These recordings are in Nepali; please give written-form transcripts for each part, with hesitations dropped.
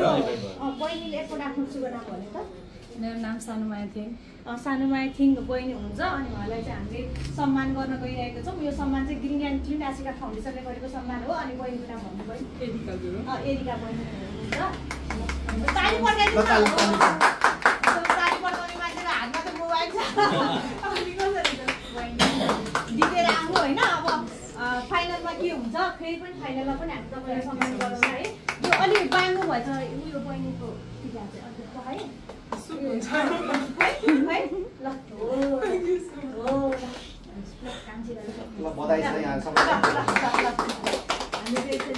बहिनीले एकपल्ट आफ्नो शुभ नाम भने त मेरो नाम सानुमाया थिङ। सानुमाया थिङ बहिनी हुनुहुन्छ अनि उहाँलाई चाहिँ हामीले सम्मान गर्न गइरहेको छौँ। यो सम्मान चाहिँ ग्रिन एन्ड क्लिन आशिका फाउन्डेसनले गरेको सम्मान हो। अनि बहिनीको नाम भन्नुभयो एरिका बहिनी हुनुहुन्छ। ताली पड्काइदिनु ताली पड्काउने मान्छेको हातमा त मोबाइल छ अनि कसरी जितेर आउनु होइन। अब फाइनलमा के हुन्छ फेरि पनि फाइनलमा पनि हामी तपाईँलाई सम्मान गराउँछ है। यो अलिक बाङ्गो भएछ उयो बहिनीको टिका चाहिँ अलिक पकाएँ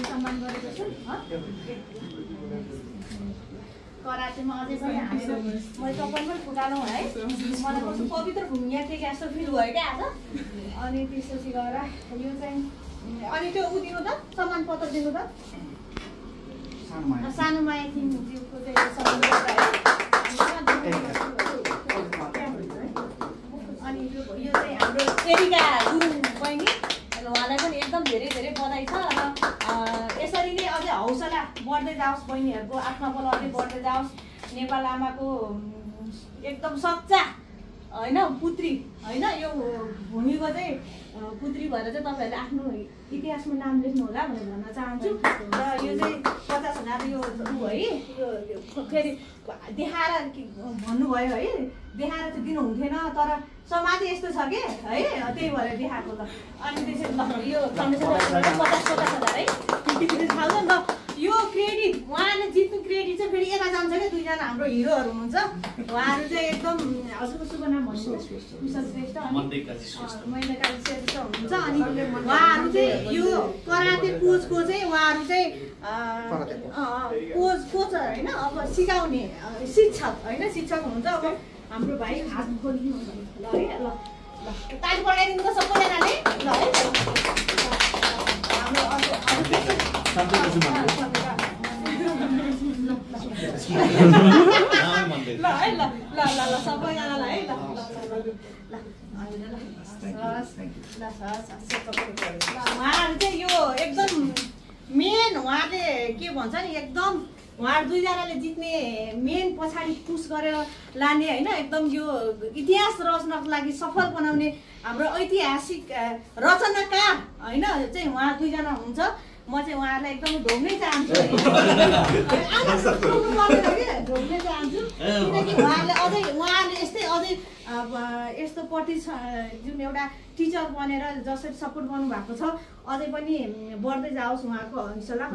सम्मान गरेको छु करातेमा अझै पनि हालेर मैले तपाईँ पनि फुटालौँ है। मलाई कस्तो पवित्र भूमि यहाँ के जस्तो फिल भयो क्या आज। अनि त्यसपछि गएर यो चाहिँ अनि त्यो उ दिनु त सम्मान पत्र दिनु त सानुमाया थिङज्यूको चाहिँ सम्मान पत्र है। अनि यो चाहिँ हाम्रो एरिका गुरुङ बहिनी उहाँलाई पनि एकदम धेरै धेरै बधाई छ। र यसरी नै अझै हौसला बढ्दै जाओस् बहिनीहरूको आत्मबल अझै बढ्दै जाओस्। नेपाल आमाको एकदम सच्चा होइन पुत्री होइन यो भूमिको चाहिँ पुत्री भएर चाहिँ तपाईँहरूले आफ्नो इतिहासमा नाम लेख्नु होला भनेर भन्न चाहन्छु। र यो चाहिँ 50,000 यो है यो फेरि देखाएर भन्नुभयो है देखाएर चाहिँ दिनु हुन्थेन तर समाज यस्तो छ कि है त्यही भएर देखाएको त। अनि त्यसरी ल यो फाउन्डेसन 50,000 है 50,000 ल यो क्रेडिट उहाँले जित्नु क्रेडिट चाहिँ फेरि यता जान्छ क्या। दुईजना हाम्रो हिरोहरू हुनुहुन्छ उहाँहरू चाहिँ एकदम हजुरको शुभ नाम भन्नुहोस् कुशल श्रेष्ठ अनि महिनाकाली श्रेष्ठ हुनुहुन्छ। अनि उहाँहरू चाहिँ यो कराते कोचको चाहिँ उहाँहरू चाहिँ कोच होइन अब सिकाउने शिक्षक होइन शिक्षक हुनुहुन्छ। अब हाम्रो भाइ हात खोलिदिनु ल है ल ल ताली पढाइदिनु त सबैजनाले ल है हाम्रो ल है ल ल ल ल सबैजनालाई है ल उहाँहरू चाहिँ यो एकदम मेन उहाँले के भन्छ नि एकदम उहाँहरू दुईजनाले जित्ने मेन पछाडि पुस गरेर लाने होइन एकदम यो इतिहास रच्नको लागि सफल बनाउने हाम्रो ऐतिहासिक रचनाकार होइन चाहिँ उहाँ दुईजना हुनुहुन्छ। म चाहिँ उहाँहरूलाई एकदम ढोग्नै चाहन्छु ढोग्नै चाहन्छु किनकि उहाँहरूले यस्तै अझै यस्तोपट्टि जुन एउटा टिचर बनेर जसरी सपोर्ट गर्नुभएको छ अझै पनि बढ्दै जाओस् उहाँको हौसला।